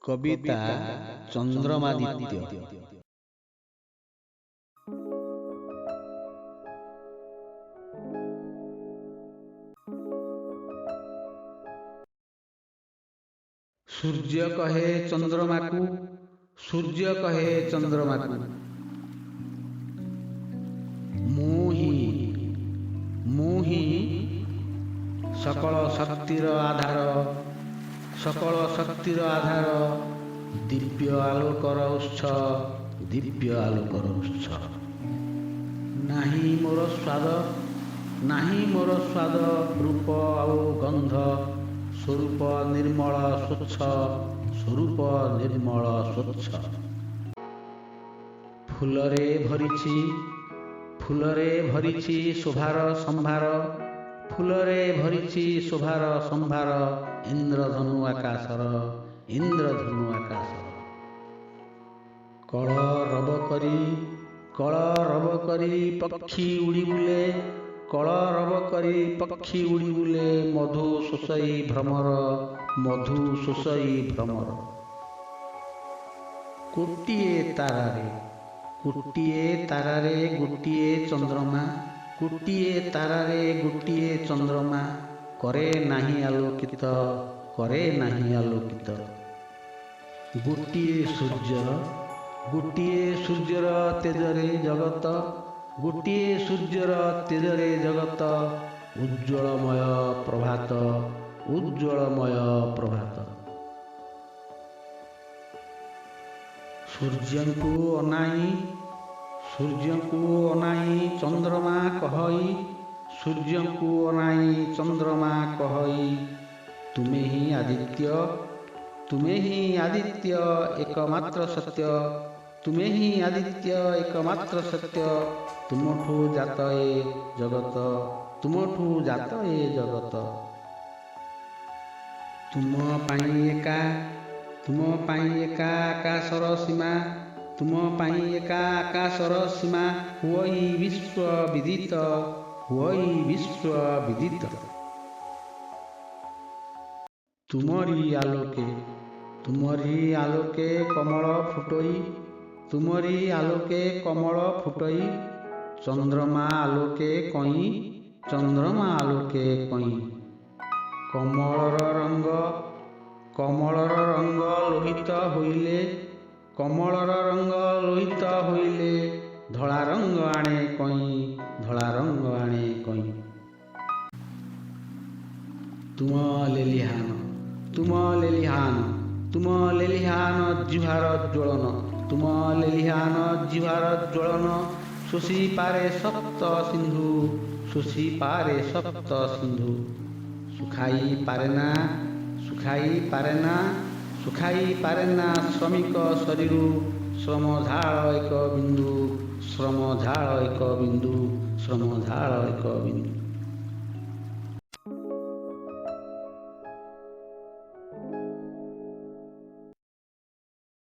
କବିତା ଚନ୍ଦ୍ରମାଦିତ୍ୟ। ସୂର୍ଯ୍ୟ କହେ ଚନ୍ଦ୍ରମାକୁ, ସୂର୍ଯ୍ୟ କହେ ଚନ୍ଦ୍ରମାକୁ, ମୁଁ ହିଁ, ମୁଁ ହିଁ ସକଳ ଶକ୍ତିର ଆଧାର, ସକଳ ଶକ୍ତିର ଆଧାର, ଦିବ୍ୟ ଆଲୋକର ଉତ୍ସ, ଦିବ୍ୟ ଆଲୋକର ଉତ୍ସ। ନାହିଁ ମୋର ସ୍ୱାଦ, ନାହିଁ ମୋର ସ୍ୱାଦ, ରୂପ ଆଉ ଗନ୍ଧ, ସ୍ୱରୂପ ନିର୍ମଳ ସ୍ୱଚ୍ଛ, ସ୍ୱରୂପ ନିର୍ମଳ ସ୍ୱଚ୍ଛ। ଫୁଲରେ ଭରିଛି, ଫୁଲରେ ଭରିଛି ଶୋଭାର ସମ୍ଭାର, ଫୁଲରେ ଭରିଛି ଶୋଭାର ସମ୍ଭାର, ଇନ୍ଦ୍ରଧନୁ ଆକାଶର, ଇନ୍ଦ୍ରଧନୁ ଆକାଶର। କଳ ରବ କରି, କଳ ରବ କରି ପକ୍ଷୀ ଉଡ଼ି ବୁଲେ, କଳ ରବ କରି ପକ୍ଷୀ ଉଡ଼ି ବୁଲେ, ମଧୁ ଶୋଷଇ ଭ୍ରମର, ମଧୁ ଶୋଷଇ ଭ୍ରମର। କୋଟିଏ ତାରାରେ, କୋଟିଏ ତାରାରେ ଗୋଟିଏ ଚନ୍ଦ୍ରମା, କୋଟିଏ ତାରାରେ ଗୋଟିଏ ଚନ୍ଦ୍ରମା, କରେ ନାହିଁ ଆଲୋକିତ, କରେ ନାହିଁ ଆଲୋକିତ। ଗୋଟିଏ ସୂର୍ଯ୍ୟର, ଗୋଟିଏ ସୂର୍ଯ୍ୟର ତେଜରେ ଜଗତ, ଗୋଟିଏ ସୂର୍ଯ୍ୟର ତେଜରେ ଜଗତ, ଉଜ୍ଜ୍ୱଳମୟ ପ୍ରଭାତ, ଉଜ୍ଜ୍ୱଳମୟ ପ୍ରଭାତ। ସୂର୍ଯ୍ୟଙ୍କୁ ଅନାଇ, ସୂର୍ଯ୍ୟଙ୍କୁ ଅନାଇ ଚନ୍ଦ୍ରମା କହଇ, ସୂର୍ଯ୍ୟଙ୍କୁ ଅନାଇ ଚନ୍ଦ୍ରମା କହଇ, ତୁମେ ହିଁ ଆଦିତ୍ୟ, ତୁମେ ହିଁ ଆଦିତ୍ୟ ଏକମାତ୍ର ସତ୍ୟ, ତୁମେ ହିଁ ଆଦିତ୍ୟ ଏକମାତ୍ର ସତ୍ୟ, ତୁମଠୁ ଜାତ ଏ ଜଗତ, ତୁମଠୁ ଜାତ ଏ ଜଗତ। ତୁମ ପାଇଁ ଏକା, ତୁମ ପାଇଁ ଏକା ଆକାଶର ସୀମା, ତୁମ ପାଇଁ ଏକା ଆକାଶର ସୀମା, ହୁଅଇ ବିଶ୍ୱ ବିଦିତ, ହୁଅଇ ବିଶ୍ୱ ବିଦିତ। ତୁମରି ଆଲୋକେ, ତୁମରି ଆଲୋକେ କମଳ ଫୁଟଇ, ତୁମରି ଆଲୋକେ କମଳ ଫୁଟଇ, ଚନ୍ଦ୍ରମା ଆଲୋକେ କଇଁ, ଚନ୍ଦ୍ରମା ଆଲୋକେ କଇଁ। କମଳର ରଙ୍ଗ, କମଳର ରଙ୍ଗ ଲୋହିତ ହୋଇଲେ, କମଳର ରଙ୍ଗ ଲୋହିତ ହୋଇଲେ, ଧଳା ରଙ୍ଗ ଆଣେ କଇଁ, ଧଳା ରଙ୍ଗ ଆଣେ କଇଁ। ତୁମ ଲେଲିହାନ, ତୁମ ଲେଲିହାନ, ତୁମ ଲେଲିହାନ ଜିହ୍ୱାର ଜ୍ୱଳନ, ତୁମ ଲେଲିହାନ ଜିହ୍ୱାର ଜ୍ୱଳନ, ଶୋଷି ପାରେ ସପ୍ତ ସିନ୍ଧୁ, ଶୋଷି ପାରେ ସପ୍ତ ସିନ୍ଧୁ। ଶୁଖାଇ ପାରେନା, ଶୁଖାଇ ପାରେନା, ଶୁଖାଇ ପାରେନା ଶ୍ରମିକ ଶରୀରୁ ଶ୍ରମ ଝାଳ ଏକ ବିନ୍ଦୁ, ଶ୍ରମ ଝାଳ ଏକ ବିନ୍ଦୁ, ଶ୍ରମ ଝାଳ ଏକ ବିନ୍ଦୁ।